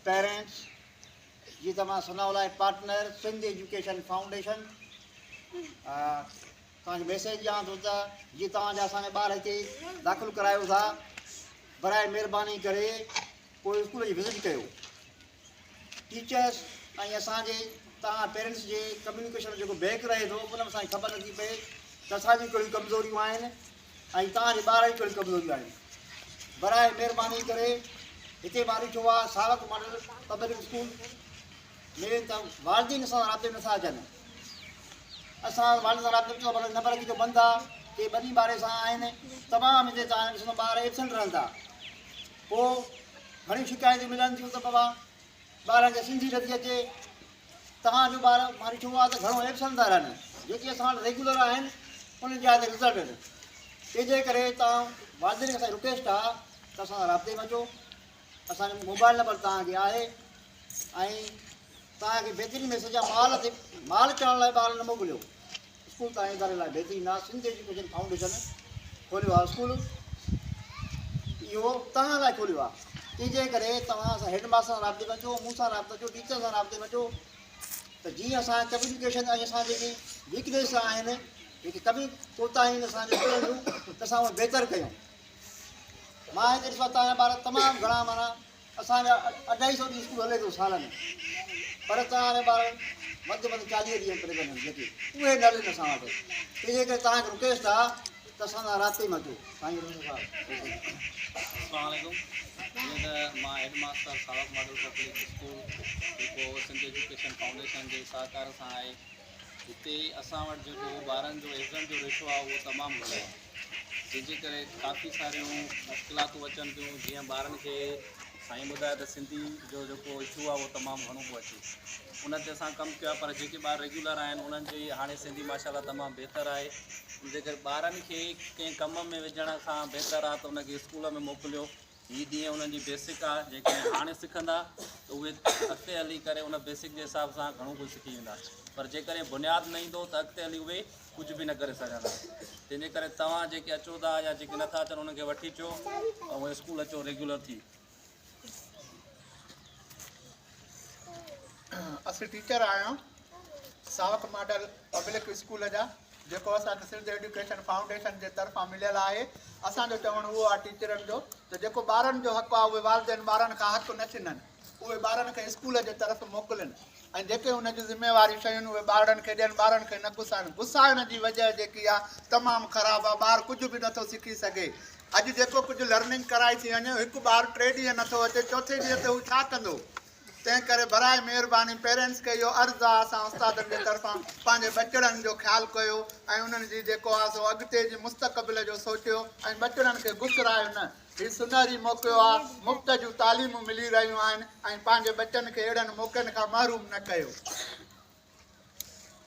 Parents جي ته مان ثناء الله پارٽنر سنڌ ايجوڪيشن فائونڊيشن توهان کي ميسيج ڏيان ٿو ته جي توهان جا اسان جا ٻار هتي داخل ڪرايو ٿا برائي مهرباني ڪري ڪو اسڪول جي وزٽ ڪيو ٽيچرس ۽ اسان جي توهان پيرنٽس جي ڪميونيڪيشن جو جيڪو بيڪ رهي ٿو ان ۾ اسان کي خبر نٿي پئي ته اسان جون ڪهڙيون ڪمزوريون آهن ۽ توهان جي ٻارن جون ڪهڙيون ڪمزوريون آهن براء مهرباني ڪري هتي مان ڏٺو آهي ساوڪ ماڊل پبلڪ اسڪول ۾ ته والدين سان رابطي ۾ نٿا اچن اسان والدين سان رابطي ۾ اچون نمبر ڪي بند آهي ڪي ٻني ٻاري سان آهن تمام هتي توهان ڏسندو ٻار ايبسنٽ رهن ٿا پوء گهڻيون شڪايتون ملن ٿيون ته بابا ٻارن کي سنڌي نٿي اچي توهان جو ٻار مان ڏٺو آهي ته گهڻو ايبسنٽ ٿا رهن جيڪي اسان وٽ ريگيولر آهن انهن جا هتي رزلٽ آهن تنهن جي ڪري توهان والدين کي اسان جي رڪويسٽ آهي ته اسان سان رابطي ۾ اچو اسان جو موبائل نمبر توهان کي آهي ۽ توهان کي بهترين ميسيج آهي مال تي مال چڙهڻ لاء ٻار نه موڪليو اسڪول تائين اداري لاء بهترين آهي سنڌ ايجوڪيشن فائونڊيشن کوليو آهي اسڪول اهو توهان لاء کوليو آهي تنهن جي ڪري توهان سان هيڊ ماستر سان رابطي ۾ اچو مون سان رابطي اچو ٽيچر سان رابطي ۾ اچو ته جيئن اسان ڪميونيڪيشن ۽ اسان جيڪي ويڪنيس آهن جيڪي ڪمي ڪوتاهيون آهن اسان جي اسڪول جون ته اسان اهي بهتر ڪيون مان هتي ڏسان توهان جا ٻار تمام گهڻا معنيٰ اسان جا اڍائي سئو ڏينهن اسڪول هلي ٿو سال ۾ پر توهان جا ٻار وڌ ۾ وڌ 40 ڏينهن پريزنٽ آهن جيڪي اهي نه هلن اسان وٽ تنهن جي ڪري توهان کي رڪويسٽ آ ته اسان سان رابطي ۾ اچو سائين رسول صاحب. السلام عليڪم جيئن ته مان head master Sawak model public school جيڪو سنڌ ايجوڪيشن فائونڊيشن جي سهڪار سان آهي هتي اسان وٽ جيڪو ٻارن جو ايبسنٽ جو ريشو آهي اهو تمام گهڻو آهي جنهن جي ڪري ڪافي ساريون مشڪلاتون اچن ٿيون جيئن ٻارن کي سائين ٻڌايو ته سنڌي جو جيڪو اشو آهي اهو تمام گهڻو پيو اچي ان تي اسان ڪم ڪيو آهي پر جيڪي ٻار ريگيولر آهن انهن جي هاڻي سنڌي ماشاء الله تمام بهتر آهي ان جي ڪري ٻارن کي ڪنهن ڪم ۾ وجهڻ کان بهتر آهي ته ان کي اسڪول ۾ موڪليو هي ڏينهن انهن جي بيسڪ آ جيڪڏهن هاڻي سکندا ته اهي اڳتي هلي ڪري ان بيسڪ جي حساب سان گهڻو ڪجهه سکي ويندا پر جيڪڏهن بنياد نه ايندو ته اڳتي هلي اهي ڪجهه به نه ڪري سگهندا تنهن جي ڪري توهان جيڪي اچو ٿا يا جيڪي نٿا اچن انهن کي وٺي اچو ۽ اسڪول اچو ريگيولر ٿي. اسين ٽيچر آهيون ساوڪ ماڊل پبلڪ اسڪول جا جيڪو اسان کي سنڌ ايڊيوڪيشن فائونڊيشن جي طرفان مليل آهي اسان جو چوڻ اهو آهي ٽيچرن جو ته جيڪو ٻارن جو حق آهي اهي والدين ٻارن کان حق نه ڇنن اهي ٻارن کي اسڪول جي طرف موڪلين ۽ جيڪي ان جون ذميواريون شيون اهي ٻارڙن کي ڏين ٻارن کي نه گسائن گسائڻ جي وجه جيڪي آهي تمام خراب آهي ٻار ڪجهه به نٿو سکي سگهي اڄ جيڪو ڪجهه لرننگ ڪرائي ٿي وڃي هڪ ٻار ٽي ڏينهن نٿو اچي چوٿين ڏينهن تي هو ڇا ڪندو تنهن ڪري براء مهرباني پيرنٽس کي اهو عرض آ اسان استادن جي طرفان پنهنجي ٻچڙن جو خيال ڪيو ۽ انهن جي جيڪو آ سو اڳتي جي مستقبل جو سوچيو ۽ ٻچڙن کي گسرايو نه هي سنهري موقعو آ مفت جون تعليمون ملي رهيون آهن ۽ پنهنجي ٻچن کي اهڙن موقعن کان محروم نه ڪيو.